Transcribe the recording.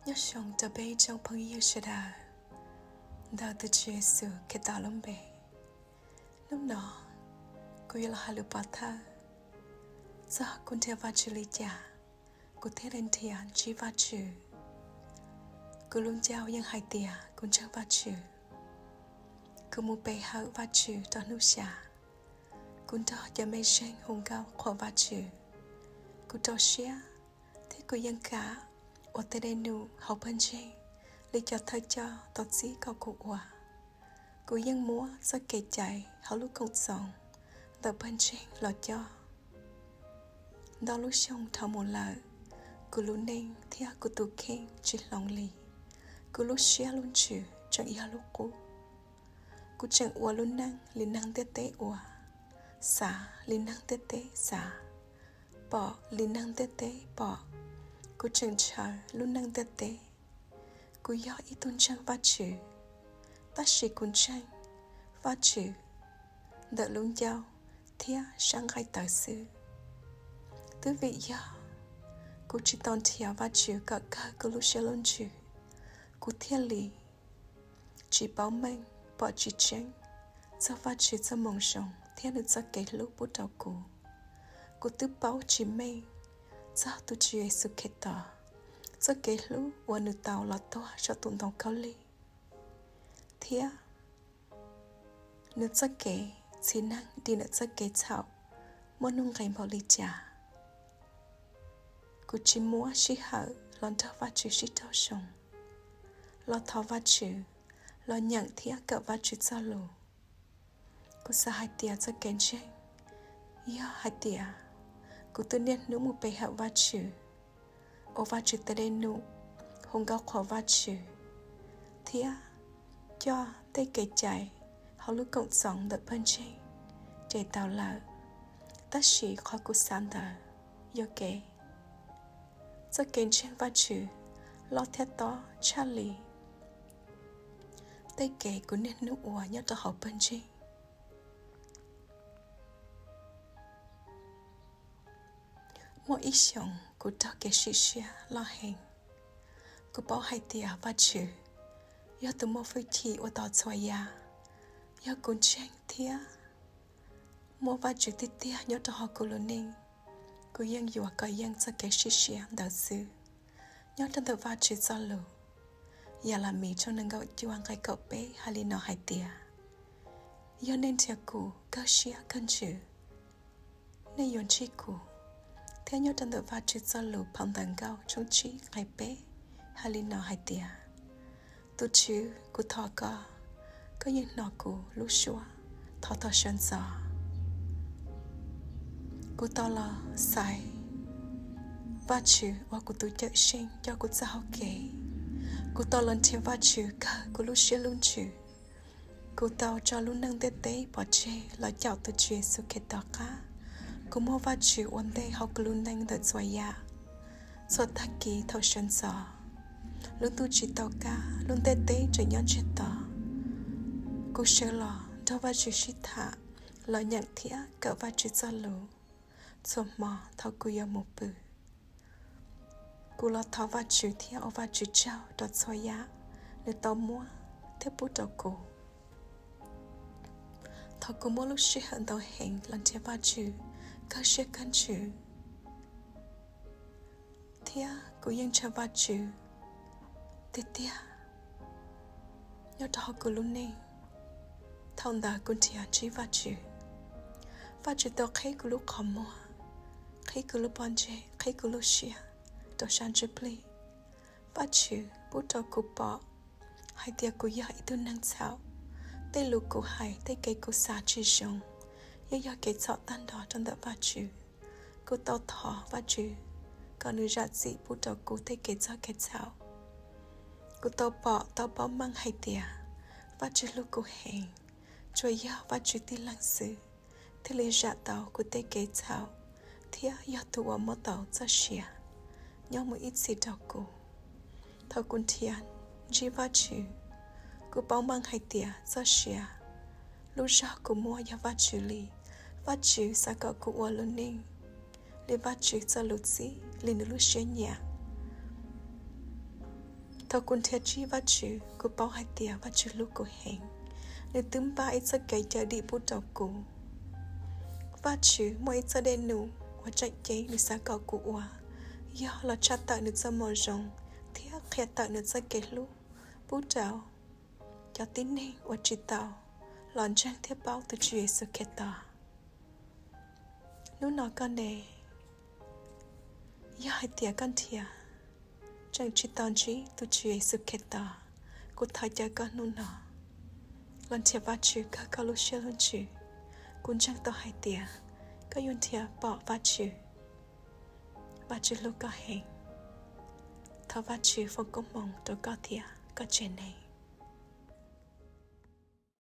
Nyob zoo rau peb tsoom phooj ywg sawv daws ntawm tus Tswv Yexus Khetos lub npe. Hnub no kuv yuav los hais lus pov thawj txog kuv nrhiav Vajtswv li cas kuv thiaj li nrhiav ntsib Vajtswv. Kuv lub ncauj yeej hais tias kuv ntseeg Vajtswv. Kuv mus pe hawm Vajtswv rau hnub xya. Kuv nrog cov mej zeej hu nkauj qhuas Vajtswv. Kuv rau siab thiab kuv yeej kam ua tej dej num hauv pawg ntseeg li cov thawj coj tau txib kom kuv ua. Kuv yeej muab txoj kev cai hauv lub koom txoos ntawm pawg ntseeg los coj. Ntau lub xyoo dhau mus lawm, kuv lub neej thiab kuv tus kheej tsis hloov li. Kuv lub siab lub ntsws tseem yog lub qub. Kuv tseem ua lub neej li neeg ntiaj teb ua, xav li neeg ntiaj teb xav, pom li neeg ntiaj teb pom. Kuv tseem ntshaw lub neej ntiaj teb. Kuv yog ib tug ntseeg Vajtswv, tab sis kuv ntseeg Vajtswv ntawm lub ncauj thiab sab nqaij tawv xwb. Twb vim yog kuv tsis tau nrhiav Vajtswv kom kawg kuv lub siab lub ntsws, kuv thiaj li tsis paub meej pom tsis tseeb txog Vajtswv txoj moo zoo thiab nws txoj kev hlub pub rau kuv. Kuv twb paub tsis meej txog tus Tswv Yexus Khetos txoj kev hlub uas nws tau los tuag saum tus ntoo khaub lig, thiab nws txoj kev txiv neej dim ntawm txoj kev txhaum muaj nuj nqis npaum li cas. Kuv tsis muab sij hawm los nrog Vajtswv sib raug zoo, los thov Vajtswv, los nyeem thiab kawm Vajtswv txoj lus. Kuv xav hais tias txoj kev ntseeg yog hais tias kuv twb niaj hnub mus pe hawm Vajtswv, ua Vajtswv tej dej num, hu nkauj qhuas Vajtswv, thiab coj tej kev cai hauv lub koom txoos ntawm pawg ntseeg ces tau lawm. Tab sis qhov kuv xav ntawd yuam kev. Txoj kev ntseeg Vajtswv loj thiab tob tshaj li tej kev kuv niaj hnub ua nyob rau hauv pawg ntseeg. Muaj ib xyoos kuv raug kev sim siab loj heev. Kuv paub hais tias Vajtswv yog tus muaj hwj chim ua tau txhua yam. Yog kuv ntseeg thiab muaj Vajtswv tiag tiag nyob rau hauv kuv lub neej, kuv yeej yuav kov yeej txoj kev sim siab ntawd xwb. Nyob rau ntawm Vajtswv txoj lus, Yelemis tshooj nees nkaum cuaj nqe kaum peb hais li no hais tias, yog nej nrhiav kuv kawg siab kawg ntsws, nej yuav ntsib kuv. Thiab nyob rau ntawm Vajtswv txoj lus phau Ntawv Nkauj tshooj tsib nqe peb hais li no hais tias, tus Tswv, kuv thov koj, koj yeej hnov kuv lub suab thov tau sawv ntxov. Kuv tau los xaiv Vajtswv ua kuv tus Cawmseej coj kuv txoj hau kev. Kuv tau los nrhiav Vajtswv kawg kuv lub siab lub ntsws. Kuv tau tso lub neej ntiaj teb pov tseg los caum tus Tswv Yexus Khetos qab. Kuv muab Vajtswv ua ntej hauv kuv lub neej ntawm txhua yam. Txhua tag kis thaum sawv ntxov, lub ntuj tsis tau kab, lub ntiaj teb tseem nyob ntsiag to, kuv sawv los nrog Vajtswv sib tham, los nyeem thiab kawm Vajtswv txoj lus txhua hmo thaum kuv yuav mus pw. Kuv los thov Vajtswv thiab ua Vajtswv tsaug rau txhua yam nws tau muab thiab pub rau kuv. Thaum kuv muaj lub sij hawm ntau heev los nrhiav Vajtswv kawg siab kawg ntsws, thiab kuv yeej ntshaw Vajtswv tiag tiag nyob rau hauv kuv lub neej. Thaum ntawd kuv nrhiav ntsib Vajtswv. Vajtswv tau qhib kuv lub qhov muag, qhib kuv lub pob ntseg, qhib kuv lub siab rau sab ntsuj plig. Vajtswv pub rau kuv pom hais tias kuv yog ib tug neeg txhaum. Tej lus kuv hais, tej kev kuv xav tsis zoo, yeej yog kev txhaum tag nrho rau ntawm Vajtswv. Kuv tau thov Vajtswv kom nws zam txim pub rau kuv tej kev txog kev txhaum. Kuv tau pom tau paub meej hais tias Vajtswv hlub kuv heev, tsuas yog Vajtswv tib leeg xwb thiaj li zam tau kuv tej kev txhaum thiab yog tus uas muab tau txoj sia nyob mus ib txhis rau kuv. Thaum kuv nrhiav ntsib Vajtswv, kuv paub meej hais tias txoj sia lub zog kuv muaj yog Vajtswv li. Vajtswv xav kom kuv ua lub neej li Vajtswv txoj lus txib, li nws lub siab nyiam. Thaum kuv nrhiav txog Vajtswv, kuv paub hais tias Vajtswv hlub kuv heev. Nws twb npaj ib txoj kev cawm dim pub rau kuv. Vajtswv muaj ib txoj dej num uas tseem ceeb Nws xav kom kuv ua, yog los tshaj tawm Nws txoj moo zoo thiab qhia tawm Nws txoj kev hlub pub rau cov tib neeg uas tsis tau los ntseeg thiab paub tus Tswv Yexus Khetos. Hnub no koj ne? Yog hais tias koj nrhiav tseem tsis tau ntsib tus Tswv Yexus Khetos, kuv thov caw koj hnub no los nrhiav Vajtswv kawg koj lub siab lub ntsws. Kuv ntseeg tau hais tias koj yuav nrhiav pom Vajtswv. Vajtswv hlub koj heev. Thov Vajtswv foom koob hmoov rau koj thiab koj tsev neeg.